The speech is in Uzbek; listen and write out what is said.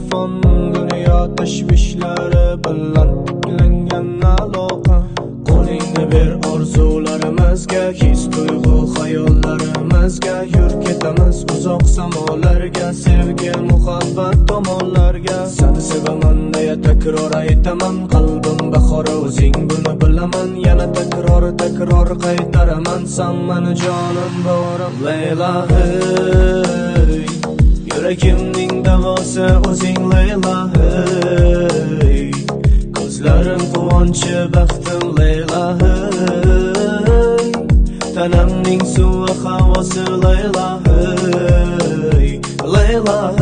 telefon, dunyo tashvishlari bilan tiklangan aloqa. Qo'lingni ber orzularimizga, his tuyg'u xayollarimizga, yur ketamiz uzoq samolarga, sevgi muhabbat tomonlarga. Seni sevaman deya takror aytaman, qalbim bahori o'zing buni bilaman, yana takror takror qaytaraman, san mani jonim borim. Leyla hey, yuragimning davosi o'zing Leyla hey, ko'zlarim quvonchi baxtim Leyla hey, tanamning suvi havosi Leyla hey, Leyla.